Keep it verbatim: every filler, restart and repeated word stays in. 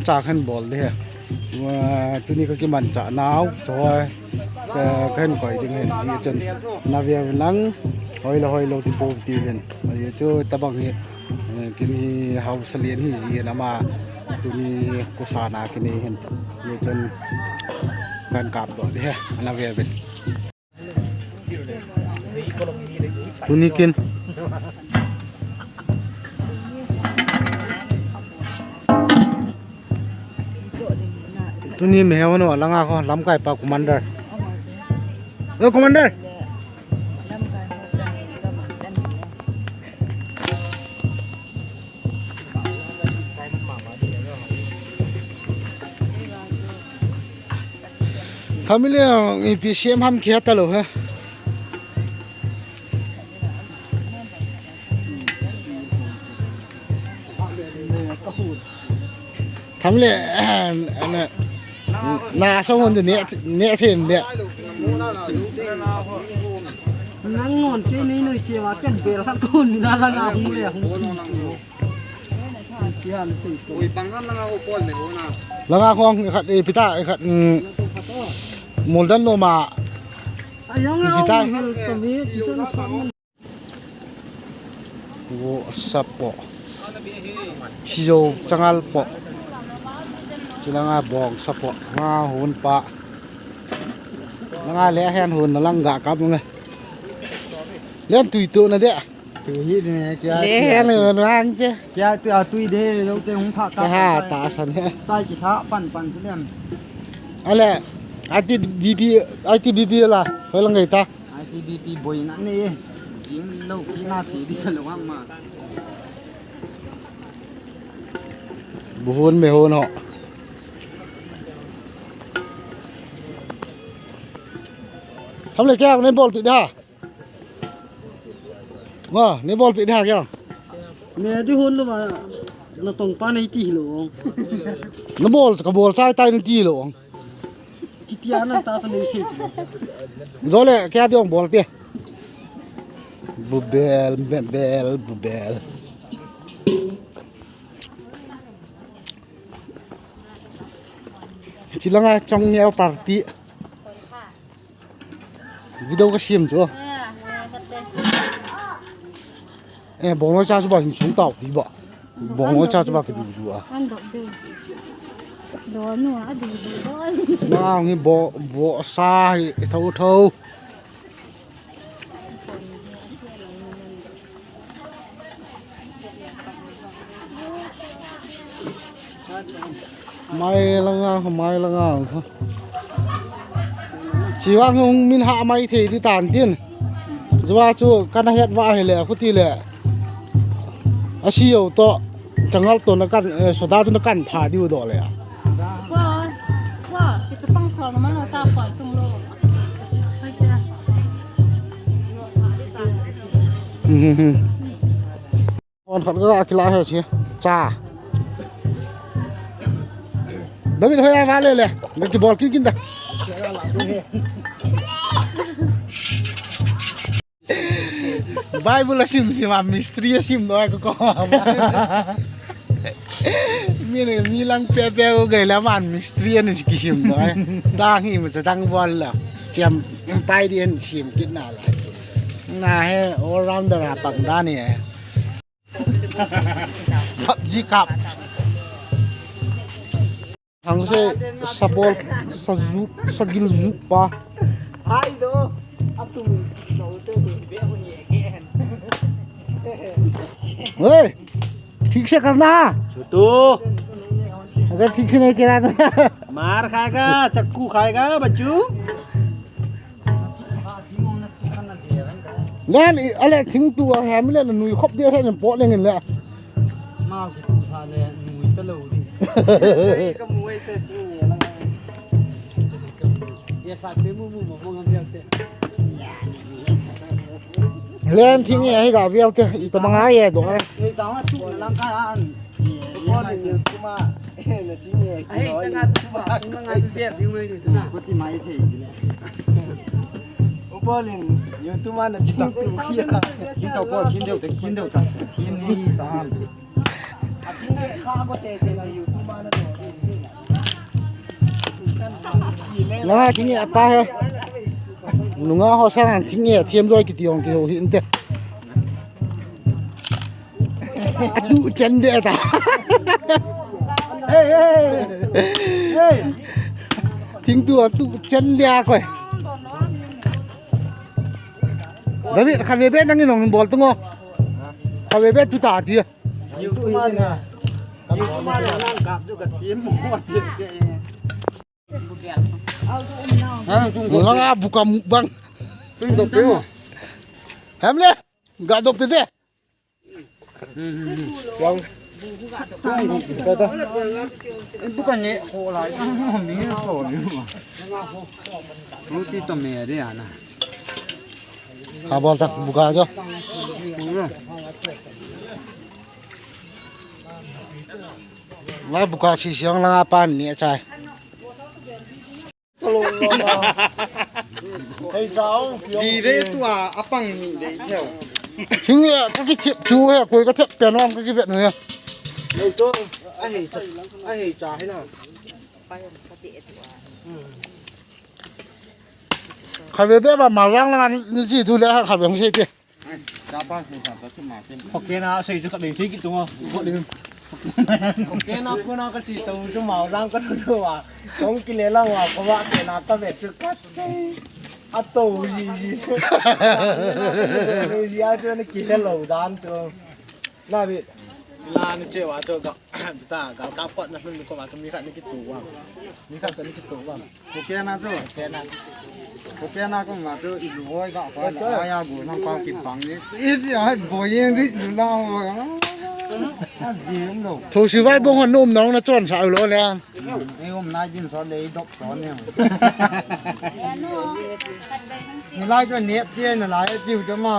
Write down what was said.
Ta khen bol de he. Wa, tuni ka kimanchah nau, choi. Ka, ka hin koi ding hen, hijeh chun. Na ve ve lang, hoi lou, hoi lou, ti po ti ven. Hijeh chun, tabang hi, eh, kini hausa lien hi, ji na ma, tuni kusana kini hen. Hijeh chun, kan kap doh de he, na ve ve. Tuni kin. Tuni me hon langa ko lamkai pa commander. Yo, commander. Family ang ipi siam ham kiha talou he. Family, eh, na, na sa hon ne, ne then ne. Nang ngon ke nei noi siam a ken bel khat kon na langa hung le hung. Langa khong khat, eh, pita, eh, khat, mm, moldan no ma. Pita. Vo sapo. Sijo changal po. Chilanga bong sapo. Nga hun pa. Nga le hen hun na lang ga kap nge. Len tui tu na de. Tui hi de ne, kya, le kya, le tui. Wan che. Kya tu a tui de, lo te hung pha ka. Ka ha, ta san he. Tai ki tha pan pan chu lem. Ale, I T B P, I T B P la, hoi lang ngai ta. I T B P boi na ne. Jing lo ki na thi di ka lo ang ma. Bu hun me hun ho. Tham le kya ne bol pi da. Wa, ne bol pi da kya? Ne di hun lo ma, na tong pa nei ti lo. Na bol, ka bol sai tai na ti lo. Kiti ana ta sa nei se. Jole, kya di ong bol ti. Bubel, bebel, bubel. Chilanga chong neo party. Video ka siam chu. Eh, bong cha chu ba hin sung tau ti ba. Bong cha chu ba ka du du a. An do de. Do nu a du du do. Ma ngi bo bo sa hi tho tho. Mai langa, mai langa. Chiwang hung min ha mai thei di tan tin. Jua chu kana het va hi le, khuti le. A si yo to, changal to na kan, eh, soda to na kan tha diu do le. Wa, wa, ki chu pang sol na man lo cha pon chung lo. Hai cha. Mhm. Kon khat ka kila he che. Cha. David hoi a vale le. Ngi bol kin kin da. Bible a sim sim a mystery a sim noi ko ko. Mi ne mi lang pe pe ko gai la man mystery a ni ki sim noi. Dang hi ma cha dang bol la. Chem pai di en sim kit na la. Na he all rounder a pang da ni he. PUBG kap. Thang se sabol, sajup, sagil jup pa. Hai do. Atum. Hey, ठीक से करना। छोटू। अगर ठीक से नहीं करा तो मार खाएगा, चाकू खाएगा, बच्चू। Len, i, ale, thing tu a hem le, nui khop dia he, po leng le. Ma ki tu sa le, nui ta lo di. Ka muai te thing ni la. Ya sa te mu mu mo mo ngam ya te. Len thing ni ai ga viau te, i ta manga ye do. Ei ta ma tu na lang ka an. Upalin YouTube a, na ching e. Ahi, tanga tu ba, tanga tu je, ding mai ni tu na. Ko ti mai thei ji le. Upalin YouTube a na ching tu khia. Kin to ko, kin deu te, kin deu ta. Kin ni sa. A ching e sa ko te te na YouTube a na to. Langa kinge apa he. Nunga ho sang kinge thiam joi kiti hong kiho hi inte. Atu chen de ta. Hey, hey. Hey. Thing tu atu chen de a koi. David, khatvei beh nangin hung bol tung o. Khatvei beh tu ta ti. Langa buka mukbang. Hem le, ga do pe de. Buka ne ko la, mi ko ni. Roti to me de ana. Ha bol tak buka jo. Lai buka si siang langa pan ni chai. Di ve tua apang ni de theo. Sing ya ka ki chip chu he koi ka thep pen lam ka ki vet nu ya. Nei to a hei cha, a hei cha he na. Khatvei beh ba ma lang lang ni ji tu le khatvei hung sei te. Chapa, chapa, chapa, chapa. Hokkien a sei chu khatvei thei kit tung o. Hokkien a kona kati tou chu mau lang ka tou a. Kong kile lang wa ko wa ke na ka ve chu ka sei. A tou ji ji chu. Ji a chu na kile lou dan chu. Na bi. La ni che wa chu ka ta ka ka pot na hlun ko wa chu mi khat ni kitu wa. Mi khat ni kitu wa. Ko kena chu. Kena. Ko kena ko ma chu i lu hoi ka pa na ya go na pa ki pang ni. I ji ai bo yen ri lu la ho. A ji um lo. Tho si vai bong hon um nong na chon sa lo le. Ni um nai din so le dok so ne. Ni lai chu nep ti na lai ji u chu ma.